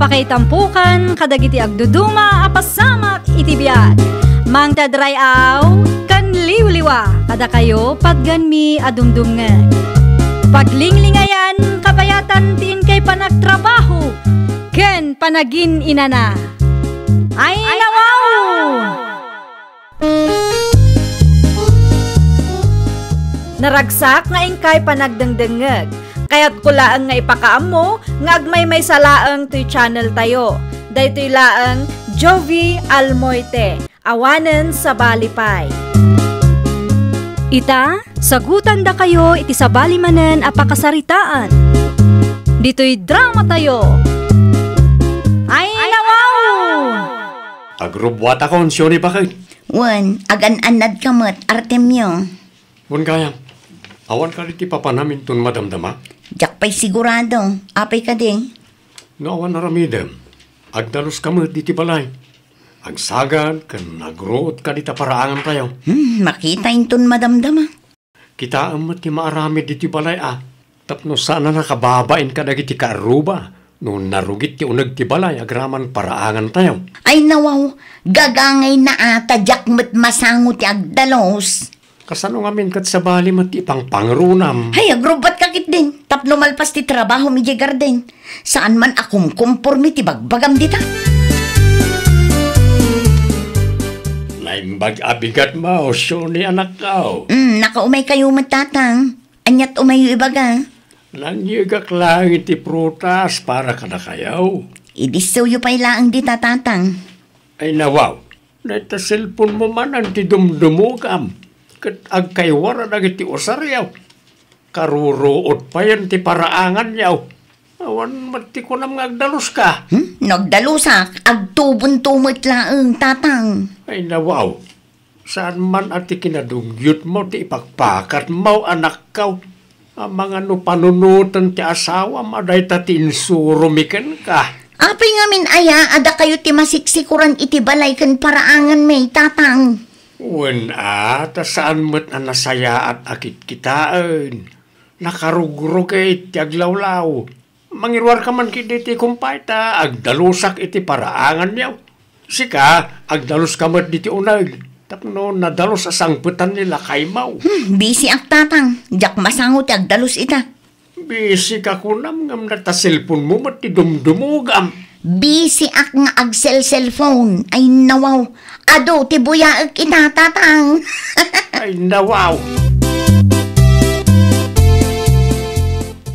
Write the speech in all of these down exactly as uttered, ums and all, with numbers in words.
Pakaitampokan kadagiti agduduma a pasamak iti biag. Mangted ray-aw ken liwliwa kadakayo patganmi a dumdumngeg. Paglinglingayan kabayatan ti inkay panagtrabaho ken panagin-inana. Ay, nawaw! Naragsak nga inkay panagdengdengngeg. Kayatko laeng nga ipakaammo nga agmaymaysa laeng toy channel tayo. Daytoy laeng Jovie Almoite, awanen sabali pay. Ita, sagutandakayo iti sabali manen a pakasaritaan. Ditoy drama tayo. Ay, nawaw! Agrubbuatakon, Sioni, baket. Wen, agan-annadka met, Artemio. Wen gayam, awan kadi ti papanam inton madamdama? Diak pay sigurado. Apay kadi? No awan aramidem, agdaluska met diti balay. Agsagad ken agruotka dita paraangantayo. Hmm, makita inton madamdama. Kitaem met ti maaramid ditoy balay a tapno saan a nakababain kadagiti kaarruba no narugit ti uneg ti balay agraman paraangantayo. Ay nawaw, gagangayna a ta diak met masango ti agdalus. Kasano ngamin ket sabali met ti ipangpangrunam? Ay, agrubbatka ketdin tapno malpas ti trabahom idiay garden. Saan man a kumkumpormi ti bagbagam dita. Naimbag a bigat mo, Sioni, anakko. Mm, nakaumaykayo met, Tatang. Aniat umayyo ibaga? Nangyegak laeng iti prutas para kadakayo. Idissewyo pay laeng dita, Tatang. Ay, nawaw. Dayta cellphone mo manen ti dumdumogam. Ket agkaiwara dagiti usaryo. Karuruot payen ti paraanganyo. Awan met ti kunam nga agdaluska. Hmm? No agdalusak, agtubonto met laeng, Tatang. Ay, nawaw. Saan man a ti kinadugyotmo ti ipakpakatmo, anakko. Amangan no panunoten ti asawam a dayta ti insuromi kenka. Apay ngamin aya a dakayo ti masiksikoran iti balay ken paraanganmi, Tatang? Wen a, ta saan met a nasayaat a kitkitaen. Nakarugrugit ti aglawlaw. Mangiruarka man ketdi iti kumpay ta agdalusak iti paraanganyo. Sika, agdaluska met diti uneg tapno nadalus a sangpetan ni lakaymo. Hmm, bisiak, Tatang. Diak masango ti agdalus ita. Bisika kunam ngem dayta cellphone mo met ti dumdumogam. Bisiak nga agselselphone. Ay nawaw. Adu ti buyaek ita, Tatang. Ay nawaw.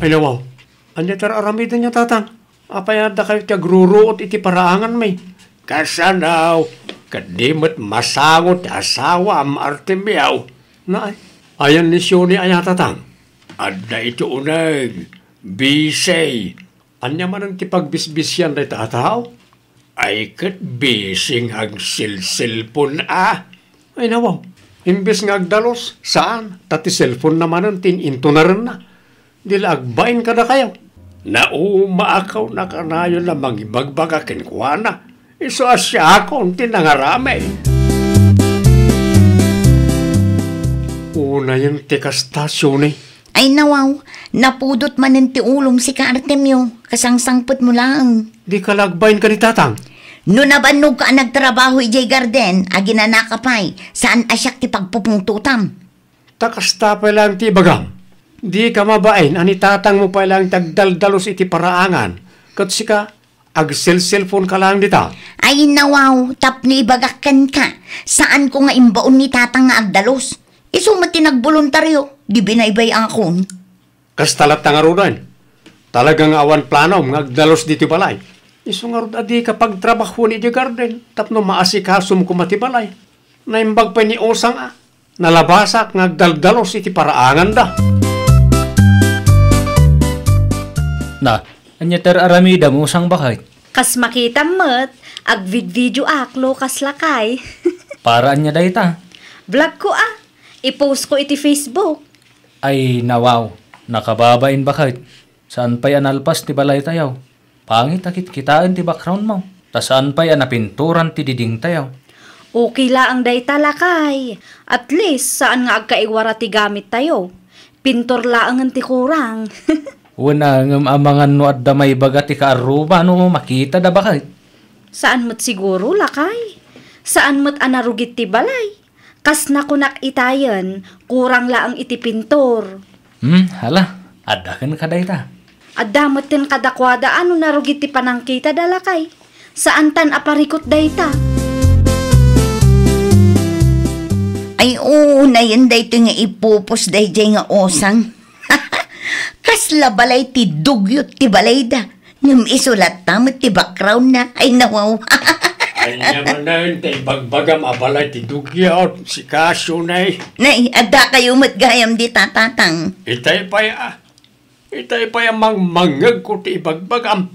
Ay nawaw. Ania ti ar-aramidenyo, Tatang? Apay a dakayo ti agruruot iti paraanganmi? Kasano? Ket di met masango ti asawam, Artemio. Naay, ayan ni Sioni aya, Tatang? Adda iti uneg, bisi. Ania manen ti pagbisbisian dayta a tao? Ay ket bisi nga agselselpon a. Ay nawaw, imbes nga agdalus, saan, ta ti cellphone na manen ti in-intunarenna. Di la agbain kadakayo. Naumaakaw nakanayon a mangibagbaga kenkuana. Isu a siakon ti nangaramid. Unayen ti kasta, Sioni. Ay nawaw, napudot manen ti ulom sika, Artemio, kasangsangpetmo laeng. Dika la agbain ken ni Tatang? No nabannogka a nagtrabaho idiay garden, aginanaka pay, saan a siak ti pagpupungtotam. Ta kasta pay laeng ti ibagam. Dika mabain a ni Tatangmo pay laeng ti agdaldalus iti paraangan, ket sika, agselselpon ka laeng dita. Ay nawaw, tapno ibagak kenka, saanko nga imbaon ni Tatang nga agdalus. Isu met ti nagboluntario, di binaybay-akon. Kasta latta ngaruden. Talaga nga awan planom nga agdalus ditoy balay. Isu ngarud a dika pagtrabahoen idiay garden tapno maasikasomko met ti balay. Naimbag pay ni Usang a nalabasak nga agdaldalus iti paraanganda. Na, ania ti ar-aramidem, Usang, baket? Kas makitam met, agvidvideoak, Lucas, lakay. Para ania dayta? Vlogko a. I-postko iti Facebook. Ay, nawaw, nakababain, baket. Saan pay a nalpas ti balaytayo. Pangit a kitkitaen ti backgroundmo. Ta saan pay a napinturan ti didingtayo. Okay laeng dayta, lakay. At least, saan nga agkaiwara ti gamittayo. Pintor laengen ti kurang. Wen a, ngem amangan no adda maibaga ti kaarruba no makitada, baket. Saan met siguro, lakay. Saan met a narugit ti balay. Kas nakunak itayen, kurang laeng iti pintor. Hmm, hala, adda ken kadayta. Adda met ken kadakuada a no narugit ti panangkitada, lakay. Saantan a parikut dayta. Ay, unayen daytoy nga ipupos daydiay nga usang. Kasla balay ti dugyot ti balayda. Ngem isu latta met ti background-na. Ay, nawaw. Ania manen ti ibagbagam a balay ti dugyot, sika, Shunay? Nay, addakayo met gayam dita, Tatang. Itay pay a, itay pay a mangmangngegko ti ibagbagam.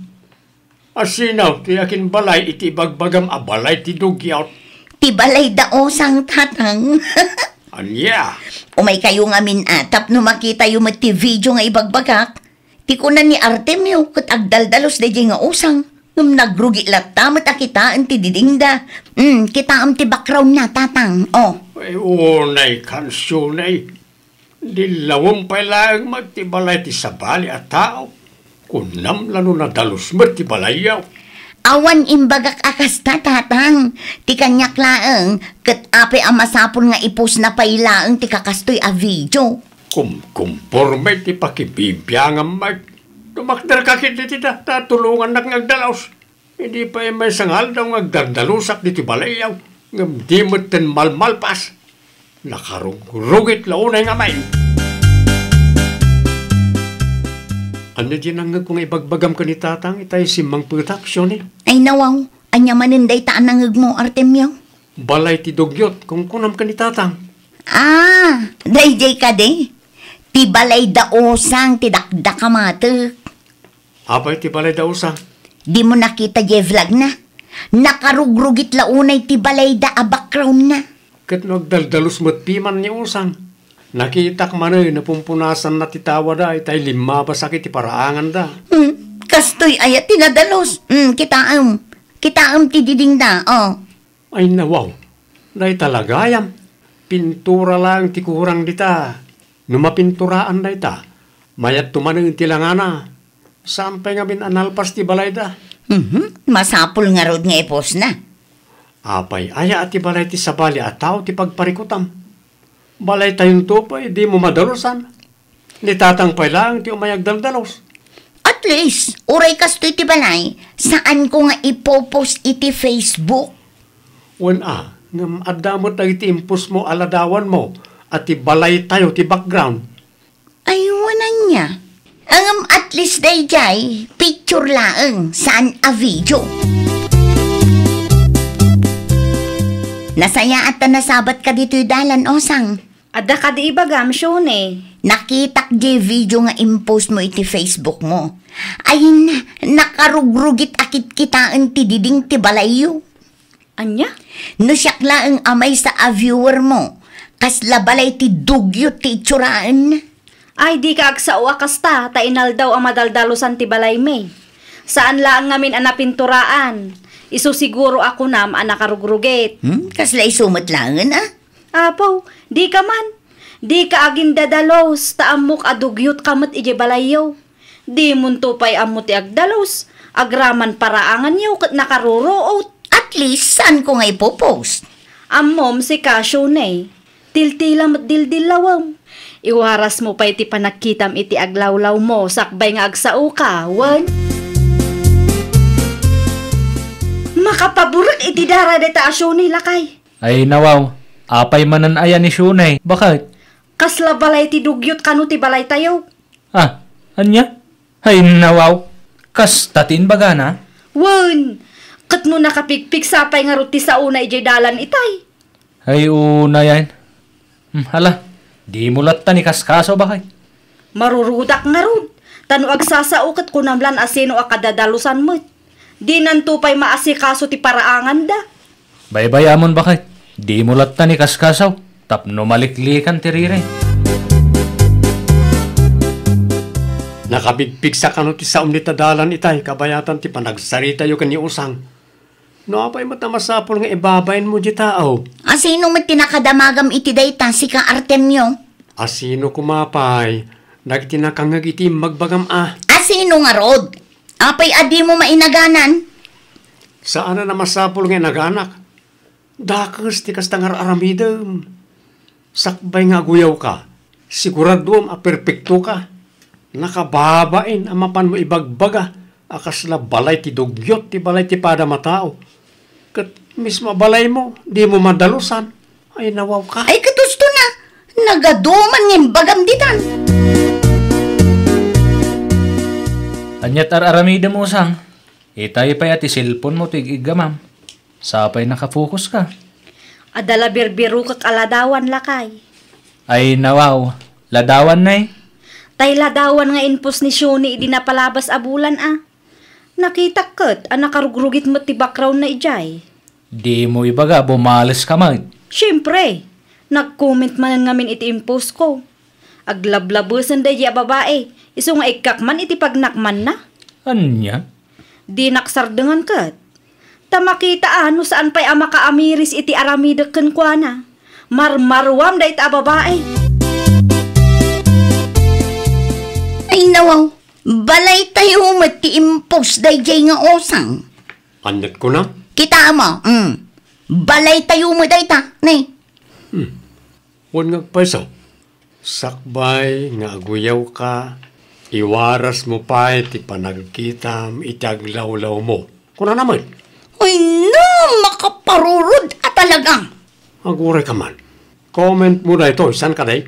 Asino ti akinbalay iti ibagbagam a balay ti dugyot? Ti balay da usang, Tatang. Ania? Umaykayo ngamin a tapno makitayo met ti video nga ibagbagak. Ti kuna ni Artemio ket agdaldalus daydiay nga usang. Ngem nagrugi latta met a kitaen ti didingda. Hmm, kitaem ti background-na, Tatang. Oh. Ay, unay kan, Shunay. Dillawem pay laeng met ti balay ti sabali a tao. Kunam la no nadalus met ti balayyo. Awan imbagak a kasta, Tatang. Ti kaniak laeng, ket apay a masapul nga ipusna pay laeng ti kakastoy a video? Kumkumporme ti pakibibiangam met. Tumakderka ketdi ti da, ta tulongannak nga agdalus. Idi pay maysa nga aldaw nga agdardalusak ditoy balayyo, ngem di metten malmalpas. Nakarugrugit la unay ngamin. Ania diay nangngegko nga ibagbagam ken ni Tatang itay simmangpetak, Shunay? Ay, nawaw, ania manen dayta a nangngegmo, Artemio? Balay ti dugyot, kunkunam ken ni Tatang. Ah, daydiay kadi? Ti balay da usang ti dakdakamatek. Apay ti balay da usang? Dimo nakita diay vlog-na? Nakarugrugit la unay ti balay da a background-na. Ket no agdaldalus met piman ni usang, nakitak manen a pumpunasanna ti tawada itay limmabasak iti paraanganda. Hmm, kastoy aya ti nadalus? Hmm, kitaem. Kitaem ti didingda, oh. Ay, nawaw. Dayta la gayam. Pintura laeng ti kurang dita. No mapinturaan dayta, mayatto manen ti langana. Saan pay ngamin a nalpas ti balayda. Mhm. Masapul ngarud nga ipusna. Apay aya a ti balay ti sabali a tao ti pagparikutam? Balaytayonto pay, dimo madalusan. Ni Tatang pay laeng ti umay agdaldalus. At least, uray kastoy ti balay, saanko nga ipopost iti Facebook. Wen a, ngem adda met dagiti impostmo a ladawanmo a ti balaytayo ti background. Ay, wen ania? Ngem at least daydiay, picture laeng, saan a video. Nasayaat ta nasabatka ditoy dalan, Osang. Adda kadi ibagam, Shunay? Nakitak diay video nga impostmo iti Facebookmo. Ay, na-, nakarugrugit a kitkitaen ti diding ti balayyo. Ania? No siak laeng a maysa a viewermo, kasla balay ti dugyot ti itsuraen. Ay, dika agsao a kasta, ta inaldaw a madaldalusan ti balaymi. Saan laeng ngamin a napinturaan. Isu siguro a kunam a nakarugrugit. Hmm? Kasla isu met laengen a? Apo, dika man. Dika agindadalus, ta ammok a dugyot ka met idiay balayyo. Dimonto pay ammo ti agdalus, agraman paraanganyo ket nakaruruot. At least, saanko nga ipopost. Ammom, sika, Shunay. Tiltila met dildillawem. Iwarasmo pay ti panagkitam iti aglawlawmo sakbay nga agsaoka, wen? Makapaburek iti dara dayta a Shunay, lakay. Ay, nawaw, apay manen aya ni Shunay? Baket? Kasla balay ti dugyot kano ti balaytayo. Ah, ania? Ay, nawaw, kasta ti imbagana? Wen, ket no nakapigpigsa pay ngarud ti saona idiay dalan itay. Ay, unayen. Hmm, hala, dimo latta ni kaskaso, baket? Marurudak ngarud, ta no agsasao ket kunam lan a sino a kadadalusan met. Dinanto pay maasikaso ti paraanganda. Baybayamon, baket, dimo latta ni kaskaso tapno maliklikan ti riri. Nakapigpigsa kano ti saom dita dalan itay kabayatan ti panagsaritayo ken ni Usang? No apay met a masapul nga ibabainmo dita, aw? Asino met ti nakadamagam iti dayta, sika, Artemio? Asino koma pay, Dagiti nakangngeg iti imbagbagam a. A sino ngarud? Apay a dimo mainaganan? Saanen a masapul nga inaganak. Dakes ti kasta nga ar-aramidem. Sakbay nga aguyawka, siguraduem a perpektoka. Nakababain a mapanmo ibagbaga a kasla balay ti dugyot ti balay ti padam a tao. Ket mismo a balaymo, dimo madalusan. Ay, nawawka. Ay, ket usto na. Nagaduman nga imbagam ditan. Ania't ar-aramidem, Usang? Itay pay a ti cellphone-mo ti ig-iggamam. Sapay nakafokus ka. Adda la birbirokek a ladawan, lakay. Ay, nawaw. Ladawan, nay? Tay ladawan nga inpos ni Shuni idi napalabas a bulan, a. Nakitak ket a nakarugrugit met ti background-na idiay. Dimo ibaga, bumales ka met. Siempre, nag-comment manen ngamin iti inpos ko. Aglablabesen daydi a babai, isu nga ikkak man iti pagnakmanna. Ania? Dinak sardengan ket. Ta makita a no saan pay a makaamiris iti aramidek kenkuana. Marmaruam dayta a babai. Ay, nawaw, balaytayo met ti impos daydiay nga usang. Annak kuna? Kita mo, mm. Balaytayo met dayta, ne? Hmm. Wen nga agpayso, sakbay nga aguyawka, iwarasmo pay ti panagkitam iti aglawlawmo. Kunana met. Ay, no, makaparurod a talaga. Aguray ka man. Comment mo daytoy, saan ka day?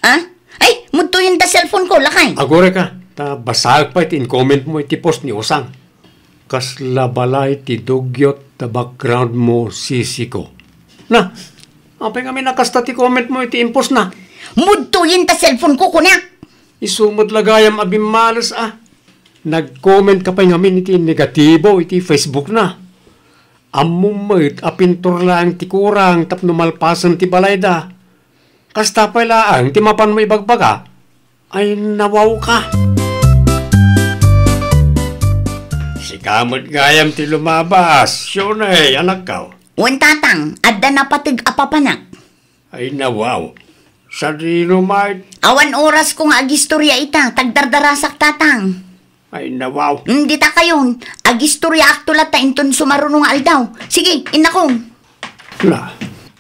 Ah? Ay, mudtoyen ta cellphone ko, lakay. Aguray ka, ta basaek pay ti in-comment mo iti post ni Usang. Kasla balay ti dugyot ta background mo, sisiko. Na, apay ngamin a kasta ti comment mo iti inpos na? Mudtoyen ta cellphone ko, kunak. Isu met la gayam a bimmales a. Nag-comment ka pay ngamin iti negatibo iti Facebook na. Ammom met a pintor laeng ti kurang tapno malpasen ti balayda. Kasta pay laeng ti mapanmo ibagbaga. Ay, nawawka. Sika met gayam ti lumabas, Shunay, anakko. Wen, tatang, adda napateg a papanak. Ay, nawaw. Sadino met? Awan oras ko nga agistorya ita, tagdardarasak, tatang. Ay, nawaw. Mm, dita kayon, agistoryaakto latta inton sumaruno nga aldaw. Sige, innakong. Na,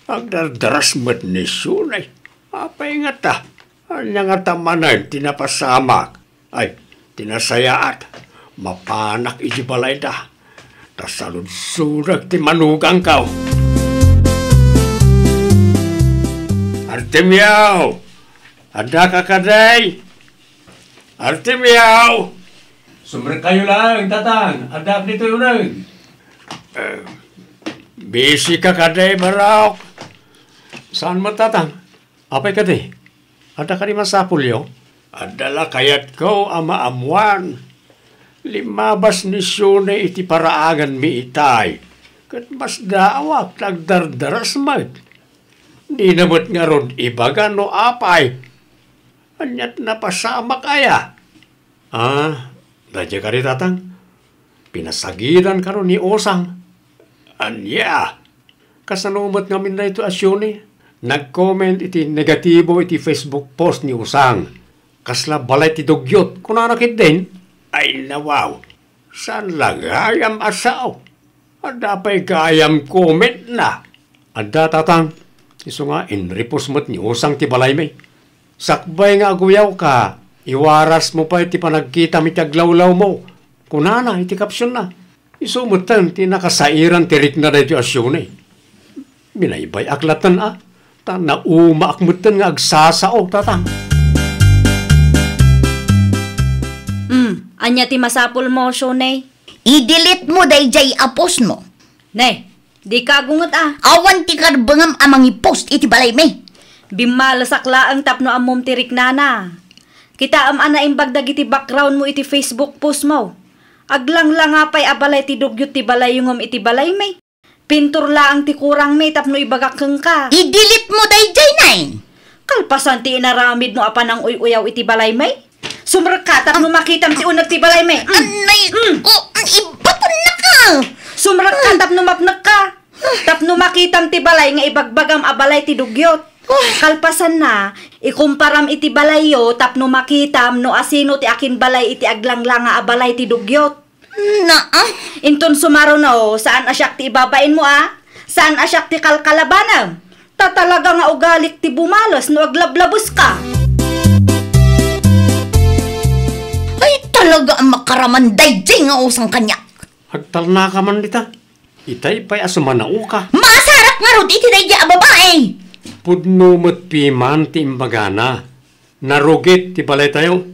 agdardaras met ni Shunay. Apay ngata? Ania ngata manen ti napasamak? Ay, ti nasayaat, mapanak iti balayda. Ta saludsodek ti manugangko. Artemio! Addaka kadi? Artemio! Sumrekkayo laeng, tatang. Addaak ditoy uneg. Eh, busy ka kadi, Barok? Saan met, tatang? Apay kadi? Adda kadi masapulyo? Adda la kayatko a maammuan. Limmabas ni Shunay iti paraanganmi itay, ket masdaawak ta agdardaras met. Dina met ngarud ibaga no apay. Ania't napasamak aya? Ah, daydiay kadi, tatang. Pinasagidan kano ni Osang. Ania? Kasano met ngamin daytoy a Shunay? Nag-comment iti negatibo iti Facebook post ni Osang. Kasla balay ti dugyot, kunana ketdin? Ay, nawaw. Saan la gayam a sao? Adda pay gayam comment na. Adda, tatang. Isu nga, inripos met ni Osang ti balaymi. Sakbay nga aguyawka, iwarasmo pay ti panagkitam iti aglawlawmo. Kunana iti caption na. Isu metten ti nakasairan ti rikna daytoy a Shunay. Binaybay-ak latten a, ta naumaak metten nga agsasao, tatang. Hmm, ania ti masapulmo, Shunay? I-delete mo daydiay a post mo. Ne, dika agunget a. Awan ti karbengam a mangi-post iti balaymi. Bimmalesak laeng tapno ammom ti riknana. Kitaem a naimbag dagiti background mo iti Facebook post mo. Aglanglanga pay a balay ti dugyot ti balayyo ngem iti balaymi. Pintor laeng ti kurangmi tapno ibagak kenka. I-delete mo daydiay, nay. Kalpasan ti inaramidmo a pananguy-uyaw iti balaymi. Sumrekka tapno makitam ti uneg ti balaymi. Mm. Anay, mm, ko, ibatonnaka. Sumrekka tapno mapnekka. Tapno makitam ti balay nga ibagbagam a balay ti dugyot. Kalpasanna, ikumparam iti balayyo tapno makitam no asino ti akinbalay iti aglanglanga a balay ti dugyot. Naa? Inton sumaruno, saan a siak ti ibabainmo a? Saan a siak ti kalkalabanam? Ta talaga nga ugalik ti bumales no aglablabeska. Ay, talaga a makaraman daydiay nga usang kaniak. Agtalnaka man dita. Itay pay a sumanaoka. Maasarak ngarud iti daydiay a babai! Pudno met piman ti imbagana. Narugit ti balaytayo.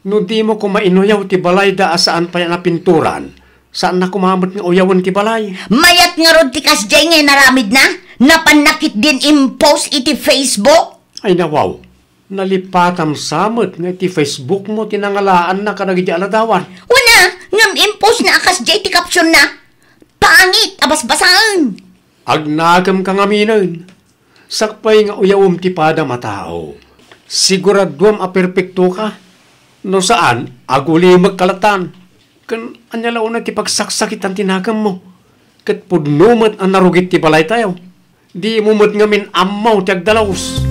No dimo koma inuyaw ti balayda a saan pay a napinturan, saanna koma met nga uyawen ti balay. Mayat ngarud ti kasdiay nga inaramidna? Napanna ketdin impose iti Facebook? Ay nawaw, nalipatam sa met nga iti Facebookmo ti nangalaanna kadagiti aladawan. Wen a, ngem impose na a kasdiay ti captionna. Pangit a basbasaen. Agnakem ka ngaminen. Sakbay nga uyawem ti padam a tao, siguraduem a perpektoka. No saan, agulimek ka latan. Ken ania la unay ti pagsaksakitan ti nakemmo? Ket pudno met a narugit ti balaytayo. Dimo met ngamin ammo ti agdalus.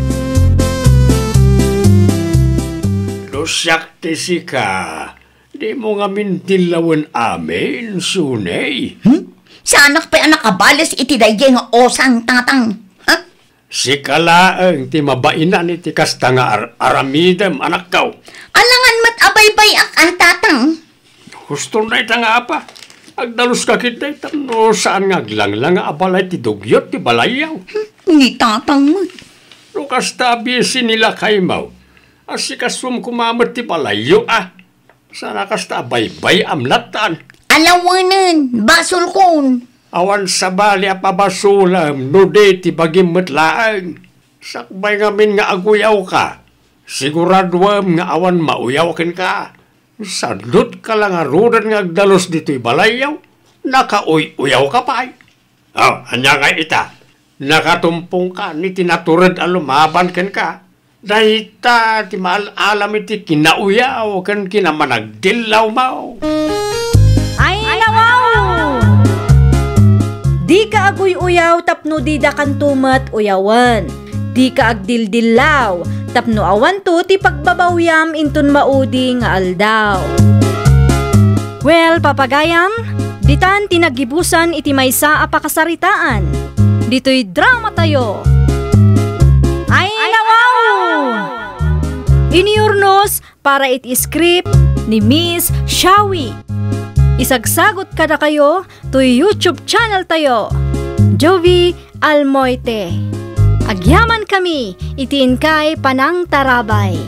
No siak ti sika, dimo ngamin dillawen amin, Suney. Hmm? Saanak pay a nakabales iti daydiay nga usang, Tatang. Ha? Sika laeng ti mabainan iti kasta nga ar-, aramidem, anakko. Alangan met a baybay-ak a, Tatang. Husto na ita nga apa. Agdaluska ketdi tapno saan nga aglanglang a balay ti dugyot ti balayyo. Hmm, ni Tatang met. No kasta a bisi ni lakaymo, asikasuem koma met ti balayyo a. Saan a kasta a baybay-am latan. Alawenen, basolkon. Awan sabali a pabasolem no di ti bagim met laeng. Sakbay ngamin nga aguyawka, siguraduem nga awan mauyaw kenka. Sadutka la ngaruden nga agdalus ditoy balayyo, nakauy-uyawka pay. Oh, ania ngay ita? Nakatumpongkan iti natured a lumaban kenka. Dayta ti maal-alam iti kinauyaw ken kinamanagdillawmo. Ay, nawaw! Dika aguy-uyaw tapno didakanto met uyawen. Dika agdildillaw tapno awanto ti pagbabawiam inton maudi nga aldaw. Well, papagayam, ditan ti naggibusan iti maysa a pakasaritaan. Ditoy dramatayo. Ay, nawaw! Inurnos para iti script ni Miss Shawi. Isagsagot kadakayo toy YouTube channel tayo, Jovie Almoite. Agyamankami iti inkay panangtarabay.